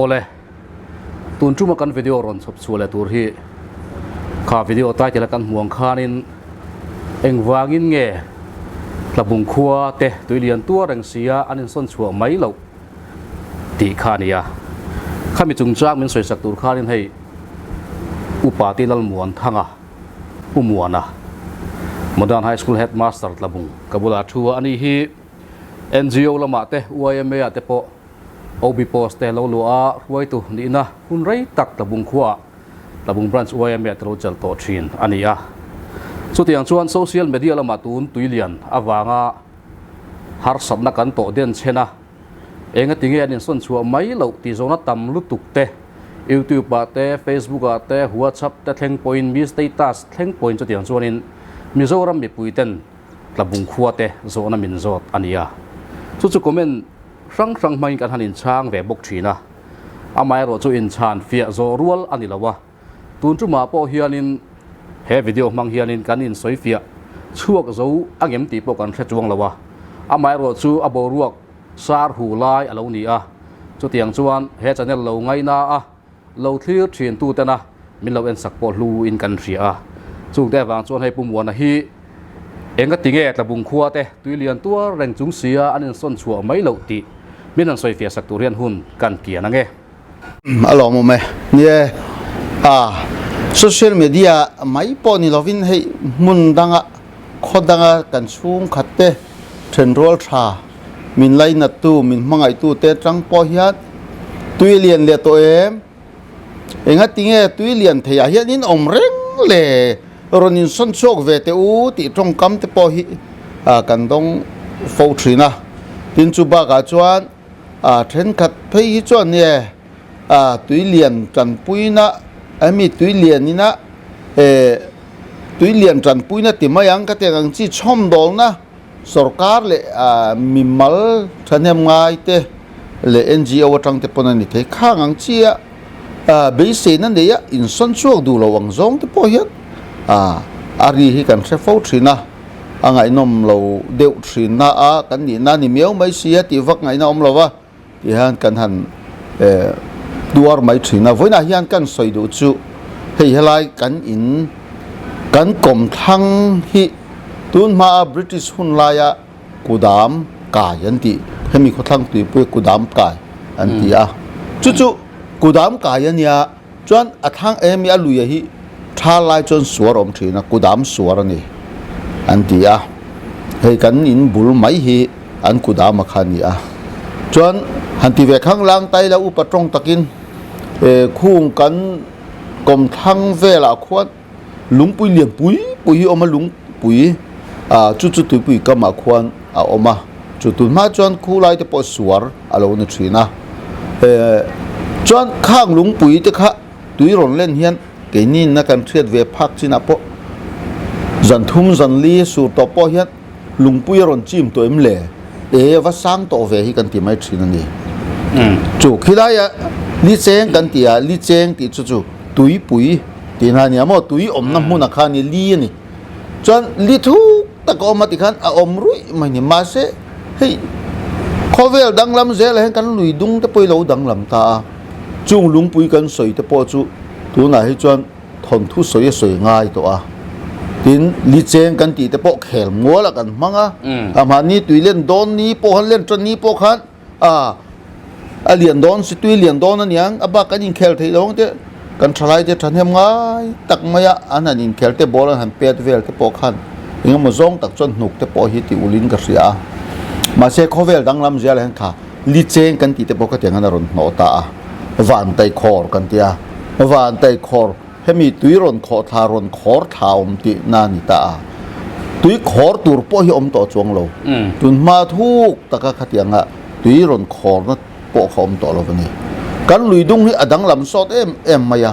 Awle, tun tuma kan video rawn chhawp chhuah leh tur hi kha video title a kan hmuh ang khanin engvangin nge Tlabung khua te tuilian tuar reng sia an insawn chhuah mai loh tih kha a ni a. Khami chungchang min sawisak tur khanin hei Upa Ti Lalmuanthanga, Pu Muana, Modern High School Headmaster Tlabung ka bulah thu a, ani hi NGO lamah te YMA ah te pawh OB post te lo luah a, hruaitu nihna hun rei tak Tlabung khuaah Tlabung Branch YMA te lo chelh tawh thin a ni a. Chutiang chuan social media lamah tun tuilian avanga harsatna kan tawh den chhen a, Engati nge an insawn chhuah mai loh tih zawhna tam lutuk te, YouTube ah te, Facebook ah te, WhatsApp te thleng pawhin mi status thleng pawhin chutiang chuanin Mizoram mipui ten Tlabung khua te zawhna min zawt a ni a. Chu chu comment hrang hrang hmangin kan han inchhang ve bawk thin a. Amaherawh chu inchhan fiah zawh rual a ni lo a. Tun tumah pawh hianin he video hmang hianin kan insawifiah chhuak zo angem tih pawh kan hre chuang lo a, amaherawh chu a boruak sar hu lai a lo ni a, chutiang chuan he channel lo ngaina a lo thlir thin tu tena min lo ensak pawh hlu in kan hria a, chungte avang chuan hei Pu Muana hi enga tinge Tlabung khua te tuilian tuar reng chung sia an insawn chhuah mai loh tih min han sawifiah sak tur hian hun kan kian ange. A lawmawm e. Ni e, a social media mai pawh ni lovin hei hmun danga khaw danga kan chhungkhat te thenrual tha min lainattu min hmangaihtu te atang pawh hian tui lian leh tawh em? Engati nge tui lian theiah hian in awm reng le rawn insawn chhuak ve teh u tih tawngkam te pawh hi kan dawng fo thin a. Tin chu bakah chuan A thenkhat phei hi chuan nge a tuilian tanpuina hemi tuilian ina eh tuilian tanpuina ti mai ang ka tiang ang chi chhawmdawlna sorkar leh a mimal thahnem ngai te leh NGO atang te pawn a ni thei khang ang chi a a beiseina nei a insawn chhuak duh lo ang zawng te pawh hian a a ri hi kan hre fo thin a. A ngaihnawm lo deuh thin na a, kan nihna ni miau mai si a tih vak ngaihna awm lo va ti hian kan han tuar mai thin a. Vawiinah hian kan sawi duh chu hei helai kan in kan kawmthlang hi tun hmaa British hun laia kudam kai an tih hemi khawthlang tuipui kudam kai an ti a, chu chu kudam kai a nia. Chuan a thlang em i a lui a hi tha lai chuan suar awm thin a, kudam suar a ni an ti a, hei kan in bul mai hi an kudam a kha a ni a. Chuan han ti ve khang lang tai la upa tawng takin eh khung kan kawm thlang velah khuan lungpui lian pui pui hi a awm a, lungpui ah chu chu tuipui kamah khuan a awm a, chu tun hma chuan khu lai te pawh suar a lo ni thin a, eh chuan khang lungpui te kha tui rawn len hian keini na kan hriat ve phak chinah pawh zan thum zan li sur tawh pawh hian lungpui a rawn chim tawh em le e va sang tawh ve hi kan ti mai thin a ni. Chu khilaia li cheng kan ti a, li cheng tih chu chu tuipui tih hna a nia maw tui awmna hmunah khan i li a ni. Chuan li thuk tak a awm a tikhan a awm ruih mai ni mahse hei khawvel danglam zelah hian kan lui dung te pawh hi lo danglam ta a, chung lungpui kan sawi te pawh chu tunah hi chuan thawnthu sawi a sawi ngai tawh a, tin li cheng kan tih te pawh khel mual a kan hmang a, a mahni tui len dawn ni pawh khan len tan ni pawh khan a a lian dawn si tui lian dawn a niang a bak kan inkhel theih lo ang te kan thalai te thahnem ngai tak mai a an han inkhel te ball an han pet vel te pawh khan engemaw zawng tak chuan hnuk te pawh hi ti ulin ka hria a mahse khawvel danglam zial hian kha li cheng kan tih te pawh khatiang hian a rawn hnawh ta a vantai khawr kan ti a vantai khawr Hemi tui rawn khawh thla rawn khawr thla awm tih na ni ta a, tui khawr tur pawh hi awm tawh chuang lo. Tun hma thuk taka khatianga tui rawn khawrna pawh kha awm tawh lo a ni. Kan lui dung hi a danglam sawt em em mai a,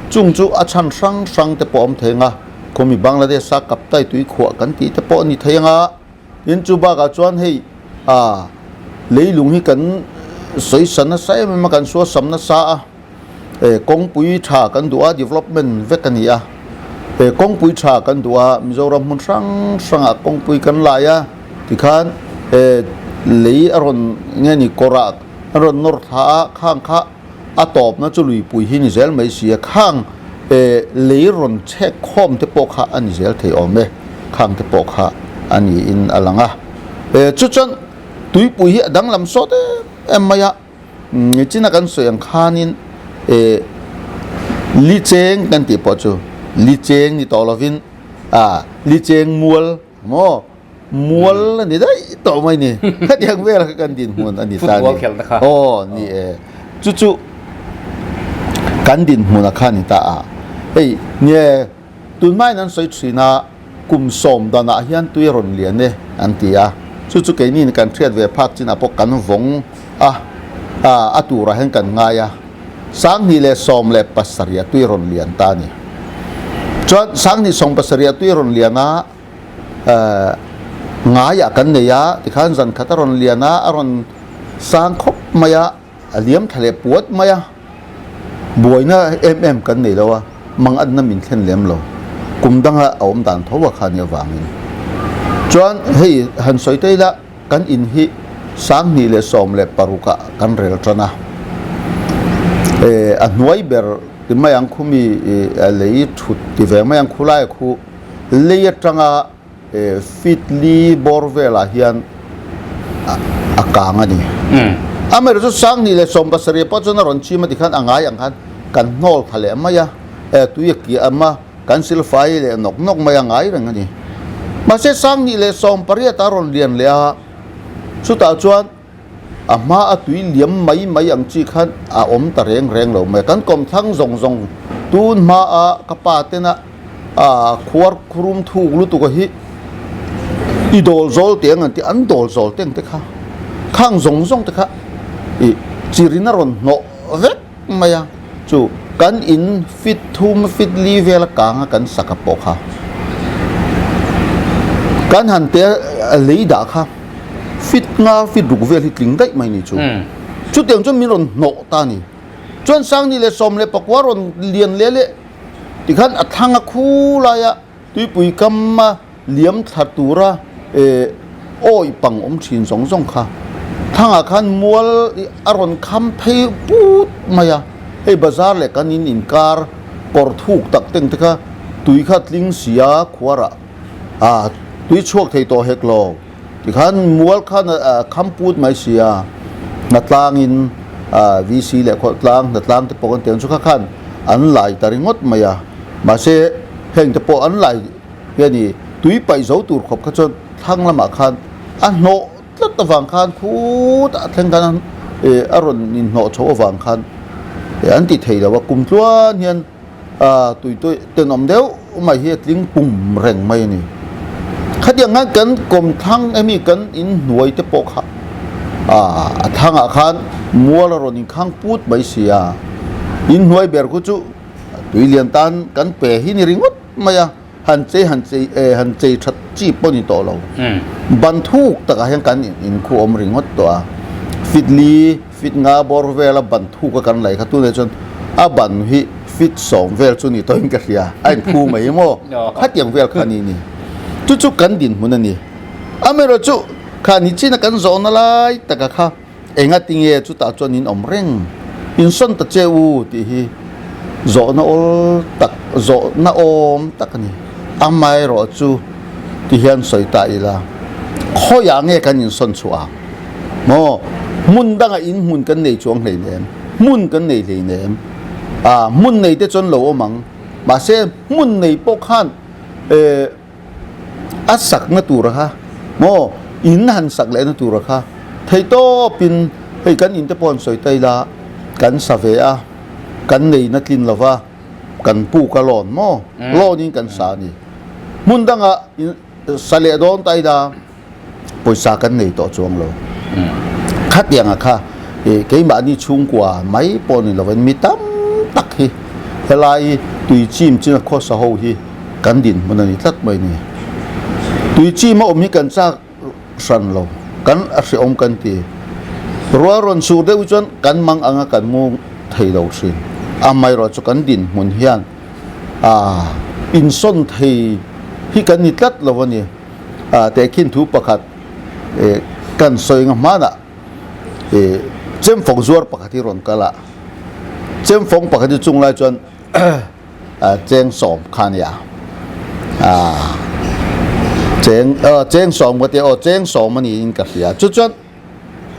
chung chu a chhan hrang hrang te pawh awm thei ang a, khawmi Bangladesh a kaptai tui khuah kan tih te pawh a ni thei ang a, tin chu bakah chuan hei a leilung hi kan sawi sa nasa em em a, kan suasam nasa a. Eh kawngpui tha kan duh a development vek a ni a eh kawngpui tha kan duh a Mizoram hmun hrang hrangah kawngpui kan lai a tikhan eh lei a rawn nge ni kawrah a rawn nawr thla a khang kha a tawpna chu luipui hi ni zel mai si a, khang lei rawn chhek khawm te pawh kha a ni zel thei awm e, khang te pawh kha a niin a lang a. Chu chuan tuipui hi a danglam sawt em em mai a, Nichina kan sawi ang khanin li cheng kan tih pawh chu li cheng ni tawh lovin li cheng mual maw mual a ni daih tawh mai ni. Khatiang vel kha kan dinhmun a ni ta ni. Football khelhna kha. Aw ni e. Chu chu kan dinhmun a kha ni ta a. Hei nie tunhmain an sawi thin a kum sawm danah hian tui a rawn lian e an ti a. Chu chu keini kan hriat ve phak chinah pawh kan vawng a, a turah hian kan ngai a. 2017 a tui a rawn lian ta a ni. Chuan 2017 a tui a rawn lian a. Ngaiah kan nei a, tikhan zan khat a rawn lian a, a rawn sang khawp mai a, a liam thla leh puat mai a, buaina em em kan nei lo a, manganna min thlen lem lo, kum danga a awm dan tho a kha nih avangin. Chuan hei han sawi ta ila kan in hi 2016 ah kan rel tan a, a hnuai ber ti mai ang khu mi lei thut ti ve mai ang khu lai khu, Lei atanga feet li bawr velah hian a kang a ni. Amaherawhchu 2017 pawh chuan a rawn chim a tikhan a ngai ang khan kan hnawl tha leh mai a, tui a kiam a, kan silfai leh nawk nawk mai a ngai reng a ni. Mahse 2018 a rawn lian leh a, chutah chuan A hma a tui liam mai mai ang chi khan a awm ta reng reng lo mai. Kan kawmthlang zawng zawng tun hma a ka pa tena a khuar khurum thuk lutuk a hi i dawl zawl teh ang an ti, an dawl zawl teng te kha khang zawng zawng te kha i chirin a rawn hnawh vek mai a. Chu kan in fit thum fit li vel a kang a kan sak a pawh kha kan han te a lei dah kha fit nga fit ruk vel hi tling daih mai ni chu. Chutiang chuan min rawn hnawh ta a ni. Chuan 2019 rawn lian leh leh tikhan a thlang a khu laia Tuipui kam a liam thla tura awi pang awm thin zawng zawng kha thangah khan mual a rawn kham phei put mai a, hei bazar leh kan in inkar kawr thuk tak teng te kha tui kha tling si a khuarah a tui chhuak thei tawh hek lo tikhan mual khan a kham put mai si a, hnatlangin VC leh khawtlang hnatlang te pawh kan tih ang chu kha khan an lai ta ringawt mai a. Mahse, heng te pawh an lai hi a ni. Tui paih zo tur khawp kha chuan thlang lamah khan a hnawh tlat avang khan khutah thleng khan a rawn inhnawh chho avang khan an ti thei lo a. Kum tluan hian tui tenawm deuh mai hi a tling pum reng mai a ni. Khatiang khan kan kawmthlang emi kan inhnuai te pawh kha a thangah khan mual a rawn inkhang put mai si a. Inhnuai ber khu chu Tui lian tan kan pe hi ni ringawt mai a, han chei han chei eh han chei that chi pawh ni tawh lo. Ban thuk takah hian kan inkhu awm ringawt tawh a, fit li fit nga bawr vela ban thuk a kan lei kha tunah chuan a ban hi fit sawm vel chu ni tawhin ka hria, a inphu mai maw? Khatiang vel kha ni ni. Chu chu kan dinhmun a ni. Amaherawhchu kha nichina kan zawhna lai taka kha Enga tinge chutah chuan in awm reng? In sawn ta che u tih hi zawhna awl tak, zawhna awm tak a ni. Amaherawh chu ti hian sawi ta ila, khawiah nge kan insawn chhuah ang? Maw, hmun dangah in hmun kan nei chuang hleinem, hmun kan nei hleinem. Ah, hmun nei te chuan lo awm ang. Mahse, hmun nei pawh khan eh, A sakna tura kha maw in han sak lehna tura kha thei tawpin hei kan inte pawh an sawi ta ila kan sa ve a kan neina tlin lova kan puk a lawn maw lawn in kan sa a ni hmun danga sa leh dawn ta ila pawisa kan nei tawh chuang lo khatianga kha keimahni chhungkua mai pawh ni lovin mi tam tak hi helai tui chim china khawsa ho hi kan dinhmun a ni tlat mai ni tui chim a awm hi kan chak hran lo kan a hreawm kan ti rual rawn sur deuh chuan kan mang anga kan mu thei lo thin amaherawhchu kan dinhmun hian a insawn thei hi kan ni tlat lo a ni. Tehkhin thu pakhat kan sawi nga hmanah chemfawk zuar pakhat hi rawn kal a, Chemfawng pakhat hi chung lai chuan cheng sawm kha a nia cheng cheng sawm ka tia aw cheng sawm a niin ka hria chu chuan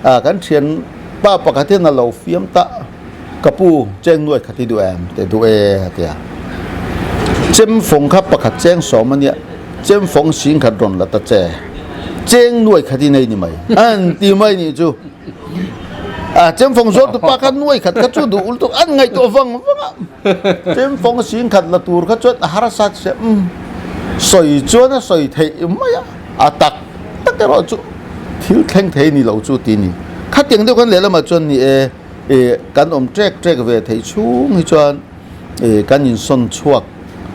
kan thian pa pakhat hian a lo fiam ta ka pu cheng nuai khat hi duh em te duh e a tia chemfawng kha pakhat cheng sawm a nia chemfawng sing khat rawn la ta che cheng nuai khat hi nei ni mai an ti mai nih chu. A chemfawng zawr tu pa kha nuai khat kha chu duh lutuk an ngaihtuah vang vang a chemfawng sing khat la tur kha chuan a harsa che um sawi chuan a sawi theih mai a a tak tak erawh chu thil thleng thei ni lo chu ti ni khatiang deuh khan lehlamah chuan ni e e kan awm trek trek ve theih chhung hi chuan e kan insawn chhuak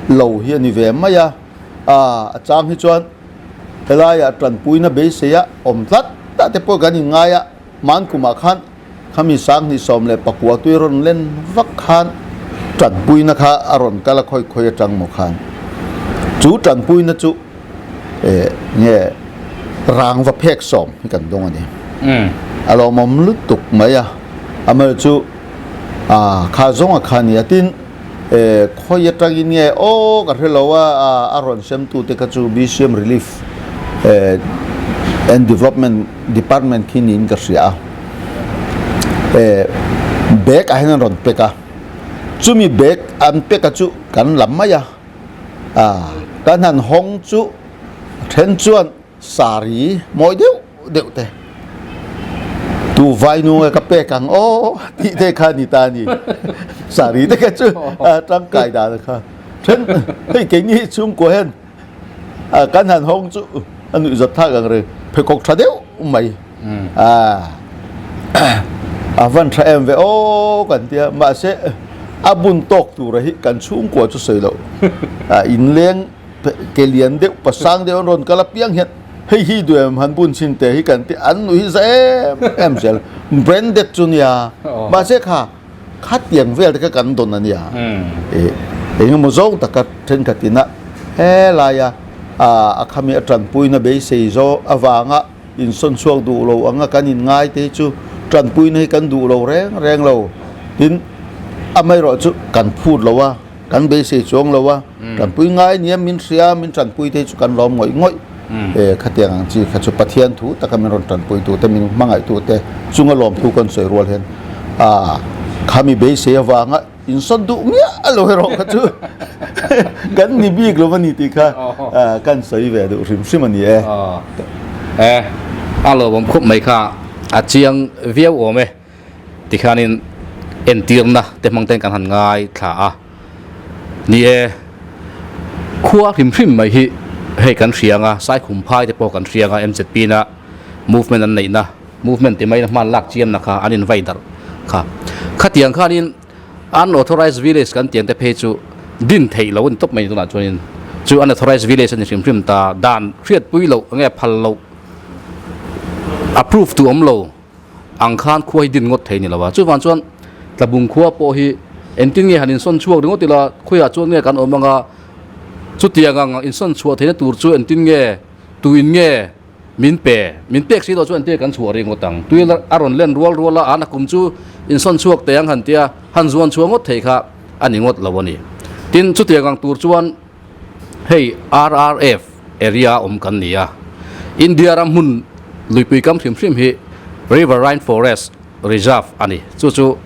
lo hi a ni ve mai a a a chang hi chuan Helaiah tanpuina beiseia awm tlat tah te pawh kan inngai a, hman kumah khan khami 2019 tui rawn len vak khan tanpuina kha a rawn kal a khawi khawi atang maw khan chu tanpuina chu eh nge rangva phek sawm hi kan dawng a ni. A lawmawm lutuk mai a, amaherawhchu chu kha zawnga kha a ni a tin. E khawi atangin nge aw ka hre lo a, a rawn semtute kha chu BCM Relief and Development Department khi niin ka hria a. E bag ah hian an rawn pack a, chumi bag an pack a chu kan la mai a, kan han hawng chu then chuan Sari mawi deuh deuh te tu vai nu nge ka pek ang aw tih te kha ni ta ni sari te kha chu tangkai dan kha then hei kei ni chhungkua hian kan han hawng chu a nuih zawt thak ang reng pheikhawk tha deuh mai a a van tha em ve aw kan tia mahse a bun tawk tura hi kan chhungkua chu sawi loh inleng Ke lian deuh pasang deuh an rawn kal apiang hian hei hi duh em han bun chhin te hi kan ti an nuih hi za em em zel branded chu nia mahse kha khatiang vel te kha kan dawn a nia e engemaw zawng taka thenkhat ina helaia a khami a tanpuina beisei zawh avanga insawn chhuak duh lo anga kan inngai te hi chu tanpuina hi kan duh lo reng reng lo tin amaherawh chu kan phut lo a. Kan beisei chuang lo a, tanpui ngai nia min hria, min tanpui te hi chu kan lawm ngawih ngawih. E, khatiang ang chi kha chu Pathian thu taka min rawn tanpui tu te, min hmangaih tu te chunga lawm thu kan sawi rual hian a khami beisei avanga insawn duh miah lo erawh kha chu kan ni bik lo a ni tih kha kan sawi ve duh hrim hrim a ni e. E, a lawmawm khawp mai kha a chiang viau awm e. Tikhianin entirna te hmang ten kan han ngai thla a, ni e, khua hrim hrim mai hi hei kan hria anga Saikhum phai te pawh kan hria anga MZP na movement an neihna movement ti maina hman lak chiamna kha an invai darh kha. Khatiang khanin unauthorized village kan tiang te phei chu din theih loh a ni tawp mai tunah chuanin chu unauthorized village a ni hrim hrim ta dan hriatpui loh enge phal loh approve tu awm lo. ang khan khua hi din ngawt thei ni lo a, chuvang chuan Tlabung khua pawh hi engtin nge han insawn chhuak ringawt ila khawiah chuan nge kan awm anga chutiang ang insawn chhuah theihna tur chu engtin nge tuin nge min pe min pek si loh chuan engtin nge kan chhuah ringawt ang tui a rawn len rual rual a an a kum chu insawn chhuak teh ang han tia han zuan chhuah ngawt thei kha a ni ngawt lo a ni tin chutiang ang tur chuan Hei RRF area awm kan ni a, India ram hmun luipui kam hrim hrim hi Riverine Forest Reserve a ni. Chu chu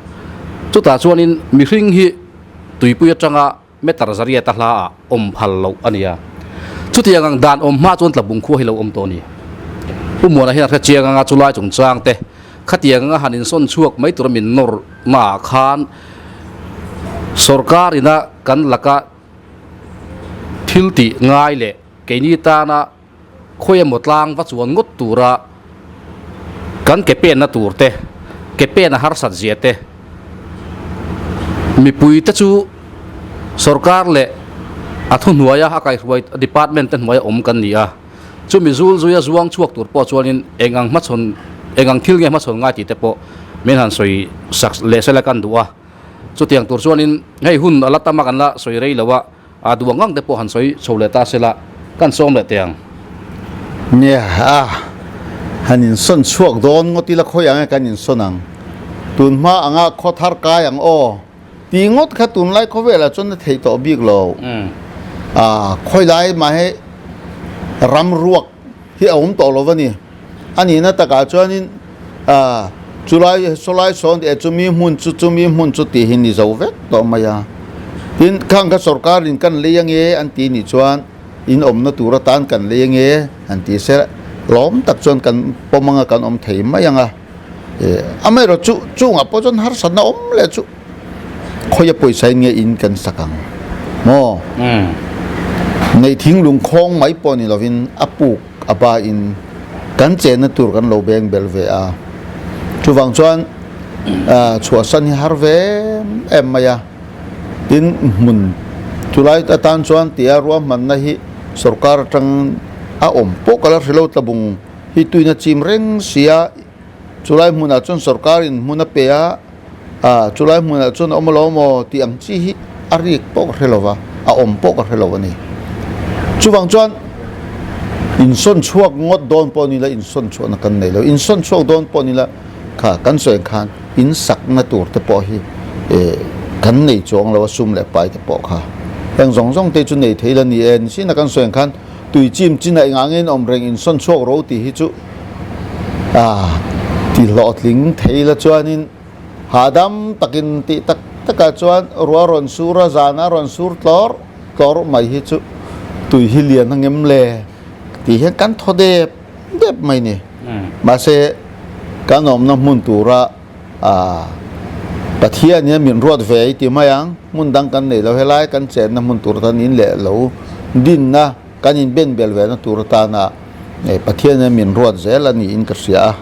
chutah chuanin mihring hi tuipui atanga meter zariat a hla ah awm phal loh a ni a. Chutiang ang dan awm hma chuan Tlabung khua hi lo awm tawh a ni. Pu Muana hian a hre chiang anga chulai chungchang te khatiang anga han insawn chhuak mai tura min nawr naah khan sorkar ina kan laka Thil tih ngai leh keini tana khawi emaw tlang va chuan ngawt tura kan ke penna tur te, ke pen a harsat zia te, mipui te chu sorkar leh a thuhnuaia a kaihruai department te hnuaia awm kan ni a, chumi zul zuia zuang chhuak tur pawh chuanin eng ang hmachhawn eng ang thil nge hmachhawn ngai tih te pawh min han sawi sak leh sela kan duh a. Chutiang tur chuanin hei hun a la tam a kan la sawi rei lo a, a duh ang ang te pawh han sawi chho leh ta sela kan sawm leh teh ang. Nia, a han insawn chhuak dawn ngawt ila khawi ang e kan insawn ang. Tun hma anga khaw thar kai ang aw. Ti ngawt kha tunlai khawvelah chuan a theih tawh bik lo. A khawilai mah hi ram ruak hi a awm tawh lo va ni. A nihna takah chuanin a chulai sawlai sawn tih chumi hmun chu chumi hmun chu tih hi ni zo vek tawh mai a. Tin, khang kha sorkarin kan lei ange an ti nih chuan in awmna tur atan kan lei ange an ti se lawm tak chuan kan pawm anga kan awm thei mai ang a. Amaherawh chu chungah pawh chuan harsatna awm leh chu khawia pawisa in nge in kan sak ang maw? Nei thinglung khawng mai pawh ni lovin a puk a ba in kan chenna tur kan lo beng bel ve a. Chuvang chuan chhuahsan hi har ve em mai a. Tin, hmun chulai atan chuan tia ruahmanna hi sorkar atang a awm pawh ka la hre lo tlabung. Hi tuina chim reng sia, chulai hmunah chuan sorkarin hmun a pe a, ah chulai hmunah chuan a awm alo maw tih ang chi hi a rik pawh ka hre lo va, a awm pawh ka hre lo a ni. Chuvang chuan insawn chhuak ngawt dawn pawh ni la insawn chhuahna kan nei lo, insawn chhuak dawn pawh ni la kha kan sawi ang khan insakna tur te pawh hi eh kan nei chuang lo a sum leh pai te pawh kha. Heng zawng zawng te chu nei thei la ni e, nisina kan sawi ang khan Tui chim chin a engah nge in awm reng in sawn chhuak ro tih hi chu ah ti hlawhtling thei la chuanin hahdam takin tih tak takah chuan ruah rawn sur a zana rawn sur tlawr tlawr mai hi chu tui hi lian a ngem le tih hian kan thaw dep dep mai ni. Mahse kan awmna hmun tura ah Pathian hian min ruat ve i ti mai ang, hmun dang kan nei lo, helai kan chenna hmun tur atan in leh lo dinna kan in ben bel ve na tur atana Pathian hian min ruat zel a niin ka hria a.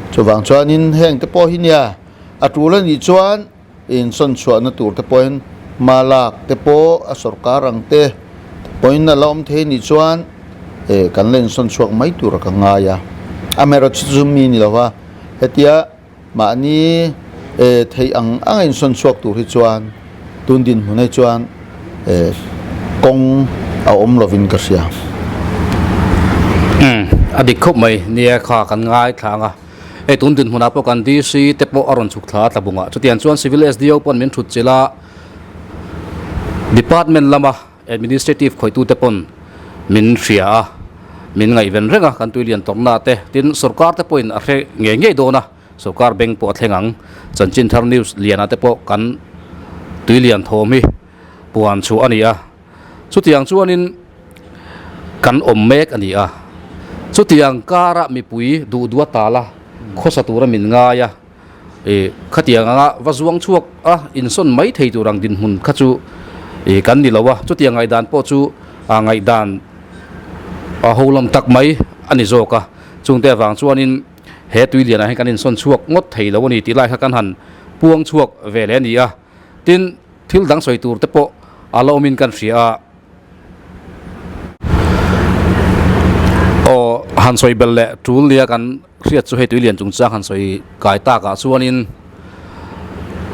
Chuvang chuanin heng te pawh hi nia a tul a nih chuan insawn chhuahna tur te pawhin hma lak te pawh a sorkar ang te pawhin a la awm thei nih chuan kan la insawn chhuak mai tur a ka ngai a. Amaherawhchu chu mi ni lova hetia Mahni theih ang anga insawn chhuak tur hi chuan tun dinhmun hi chuan kawng a awm lovin ka hria. Umm a dik khawp mai nia kha kan ngaithla ang a, hei tun dinhmunah pawh kan DC te pawh a rawn chhuk thla a tla bungah chutiang chuan Civil SDO pawn min thut chilh a, Department lama Administrative khawihtute pawn min hria a, min ngaihven reng a, kan tui lian tawrhna te, tin sorkar te pawhin a hre ngei ngei dawn a, sorkar bank pawh a thleng ang, chanchin thar news lianah te pawh kan tui lian thawm hi puan chhuah a ni a, chutiang chuanin kan awm mek a ni a, chutiang kara mipui duh duh a tala khawsa tura min ngai a. Ih khatiang anga va zuang chhuak a insawn mai thei tur ang dinhmun kha chu ih kan ni lo a, chutiang ngaihdan pawh chu ah ngaihdan a ho lam tak mai a ni zawk a, chungte avang chuanin he tui lianah hian kan insawn chhuak ngawt thei lo a ni tih lai kha kan han puang chhuak ve leh a ni a, tin thil dang sawi tur te pawh a la awmin kan hria a. Aw han sawi belh leh tul nia kan hriat chu hei tui lian chungchang han sawi kai takah chuanin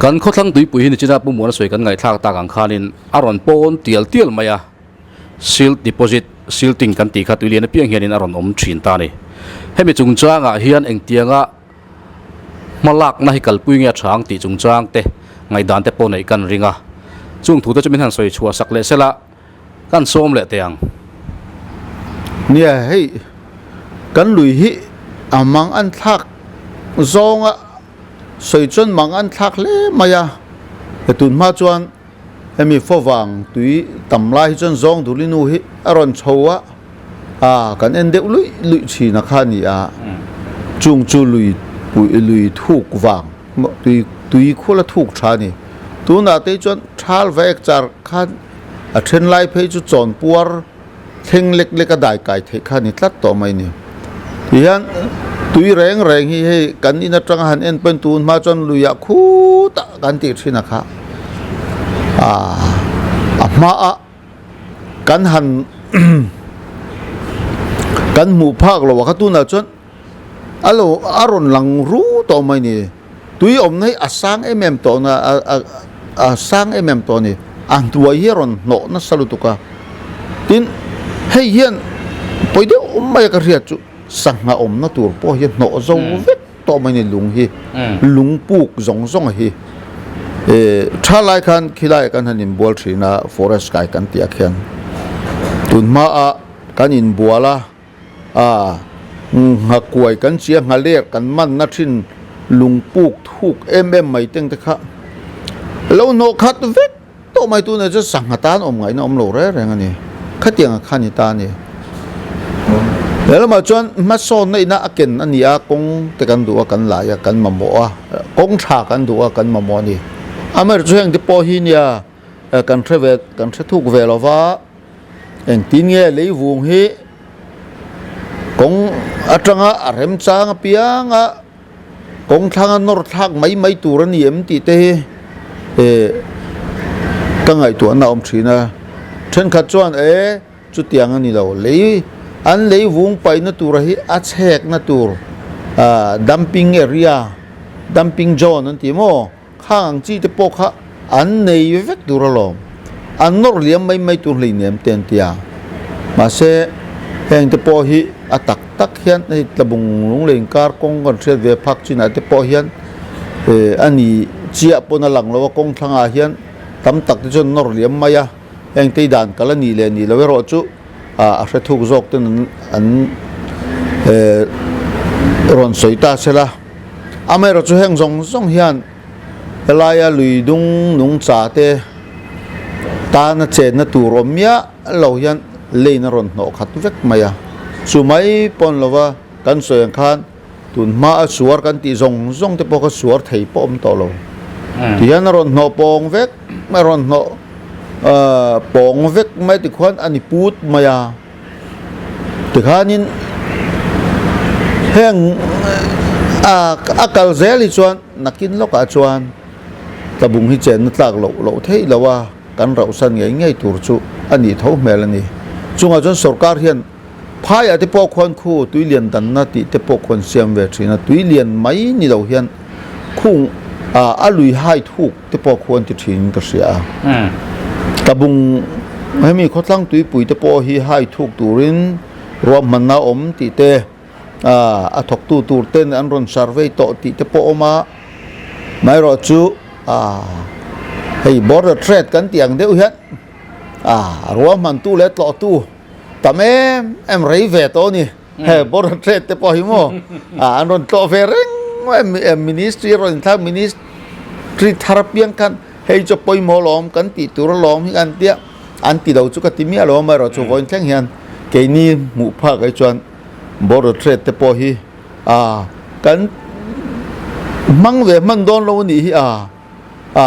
kan khawthlang tuipui hi nichina Pu Muana sawi kan ngaihthlak tak ang khanin a rawn pawn tial tial mai a, silt deposit, silting kan tih kha tui lian apiang hianin a rawn awm thin ta a ni. Hemi chungchangah hian engtianga hma lakna hi kalpui nge a tha ang tih chungchang te ngaihdan te pawh neih kan ring a, chung thu te chu min han sawi chhuah sak leh sela kan sawm leh teh ang. Nia hei kan lui hi a mang an thlak zawnga sawi chuan mang an thlak hle mai a, he tun hma chuan hemi fawvang tui tam lai hi chuan zawng dulinu hi a rawn chho a, a kan en deuh luih luih thin a kha a ni a, chung chu lui pui lui thuk vang tui tui khul a thuk tha a ni. Tunah te chuan thal va ek char khan a then lai phei chu chawn puar thleng lek lek a dai kai theih kha a ni tlat tawh mai a ni. Tihian tui reng reng hi hei kan in atanga han en pawn tun hma chuan luiah khutah kan tih thin a kha a a hmaah kan han kan hmuh phak lo a kha tunah chuan a lo a rawn lang ru tawh mai ni tui awmna hi a sang em em tawh na a a a sang em em tawh a ni a hnuai hi a rawn hnawh nasa lutuk a tin hei hian pawi deuh mai a ka hriat chu sangha awmna tur pawh hi a hnawh zo vek tawh mai ni lung hi lung puk zawng zawng hi. Tha lai khan khilaiah kan han inbual thin a, forest kai kan tih ah khian tun hmaah kan inbual a, a nghakuai kan chia nghalek kan manna thin lungpuk thuk em em mai teng te kha lo hnawh khat vek tawh mai tunah chuan sangha tan awm ngaihna awm lo reng reng a ni khatiang a kha ni ta a ni he lamah chuan hmasawnna ina a ken a ni a kawng te kan duh a kan lai a kan mamawh a kawng tha kan duh a kan mamawh a ni amaherawhchu heng te pawh hi nia kan hre ve kan hre thuk ve lo va. Engtin nge leivung hi kawng atanga a remchang apianga kawng thlanga nawr thlak mai mai tur a ni em tih te hi eh ka ngaihtuahna a awm thin a. Thenkhat chuan e chutiang a ni lo, lei an leivung paihna tura hi a chhekna tur ah dumping area, dumping zone an ti maw? Khang ang chi te pawh kha an nei vek tur alawm. An nawr liam mai mai tur hleinem te an ti a. Mahse, heng te pawh hi a tak tak hian hei Tlabung Lunglei inkar kawng kan hriat ve phak chinah te pawh hian a ni chiah pawn a lang lo a, kawng thlangah hian tam tak te chuan nawr liam mai a. Heng te dan kal a nih leh nih loh erawh chu a hre thuk zawk ten an rawn sawi ta se la. Amaherawhchu heng zawng zawng hian helaia lui dung nungcha te tana chenna tur awm miah lo hian lane a rawn hnawh khat vek mai a. Chu mai pawn lova kan sawi ang khan tun hma a suar kan tih zawng zawng te pawh kha suar thei pawh awm tawh lo. Tihian a rawn hnawh pawng vek mai a rawn hnawh pawng vek mai tikhuan a ni put mai a. Tikhanin heng a kal zel hi chuan nakin lawkah chuan tlabung hi chenna tlak loh loh theih lo a, kan rauhsan ngei ngei tur chu a nih tho hmel a ni. Chungah chuan sorkar hian phaiah te pawh khuan khu tui lian danna tih te pawh khuan siam ve thin a, tui lian mai ni lo hian khung a lui hai thuk te pawh khuan ti thin ka hria a. Tlabung hemi khawthlang tuipui te pawh hi hai thuk turin ruahmanna awm tih te a thawktu tur ten an rawn survey tawh tih te pawh awm a. Amaherawh chu hei border trade kan tih ang deuh hian ruahmantu leh tlawhtu tam em em rei ve tawh a ni. He border trade te pawh hi maw an rawn tlawh ve reng mai ministry a rawn inthlak ministry thar apiang khan hei chu pawimawh lawm kan tih tur alawm hi an tia an ti lo chu ka ti miah lo amaherawh chu vawiin thleng hian keini hmuh phak ai chuan border trade te pawh hi kan hmang ve hman dawn lo a nih hi a. A,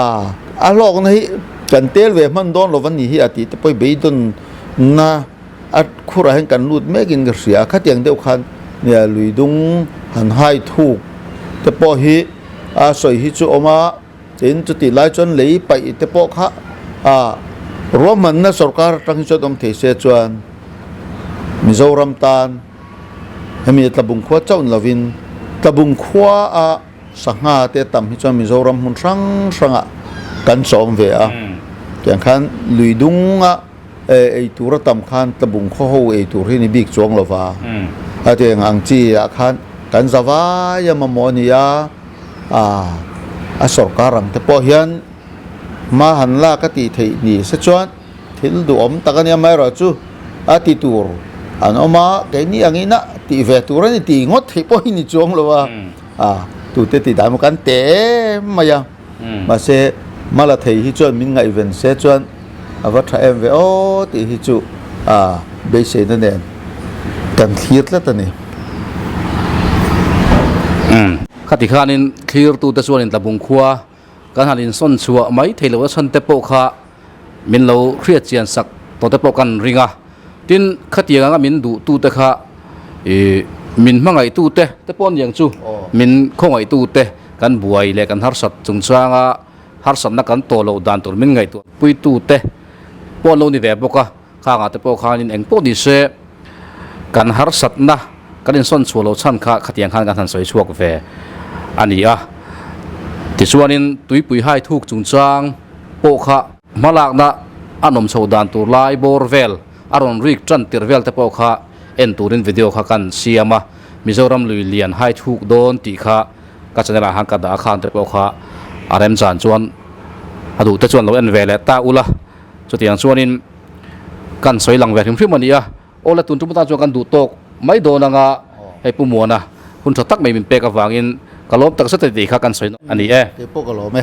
a hlawkna hi kan tel ve hman dawn lo va ni hi a tih te pawh hi beidawnna a khurah hian kan lut mekin ka hria a, khatiang deuh khan nia lui dung han hai thuk te pawh hi a sawi hi chu awm a, tin chutih lai chuan lei paih te pawh kha a ruahmanna sorkar atang hi chuan awm thei se chuan Mizoram tan hemi Tlabung khua chauh ni lovin Tlabung khua a Sangha te tam hi chuan Mizoram hmun hrang hrangah kan chawm ve a, tiang khan lui dunga ei tur a tam khan tlabung khaw ho ei tur hi ni bik chuang lo va, a tiang ang chi ah khan kan za vai a mamawh a ni a, a sorkar ang te pawh hian hma han lak a tih theih ni se chuan thil duhawm tak a nia amaherawhchu a ti tur an awm a, keini angin a tih ve tur a ni tih ngawt theih pawh hi ni chuang lo a. A, tute tih dan kan te em mai a, mahse mala thei hi chuan min ngaihven se chuan a va tha em ve aw tih hi chu a beiseina nen kan thlir tlat a ni. Khati khanin thlirtute chuanin Tlabung khua kan han insawn chhuah mai thei loh a chhan te pawh kha min lo hriat chian sak tawh te pawh kan ring a, tin khatiang anga min duh tu te kha ih min hmangaih tu te te pawh aniang chu min khawngaih tu te kan buai leh kan harsat chungchanga harsatna kan tawh loh dan tur min ngaihtuah pui tu te pawh an lo ni ve bawk a, khangah te pawh khanin eng pawh ni se kan harsatna kan insawn chhuah loh chhan kha khatiang khan kan han sawi chhuak ve a ni a. Tichuanin tuipui hai thuk chungchang pawh kha hmalakna a nawm chho dan tur lai bawr vel a rawn rik tan tir vel te pawh kha en turin video kha kan siam a, Mizoram lui lian hai thuk dawn tih kha ka channel ah khan ka dah a khan te pawh kha a remchan chuan. A duh te chuan lo en ve leh ta ula. Chutiang chuanin kan sawi lang ve hrim hrim a ni a. Aw le tun tum atan chuan kan duh tawk mai dawn anga hei Pu Muana hun tha tak mai min pek avangin ka lawm tak zet a ni tih kha kan sawi a ni e. Kei pawh ka lawm e.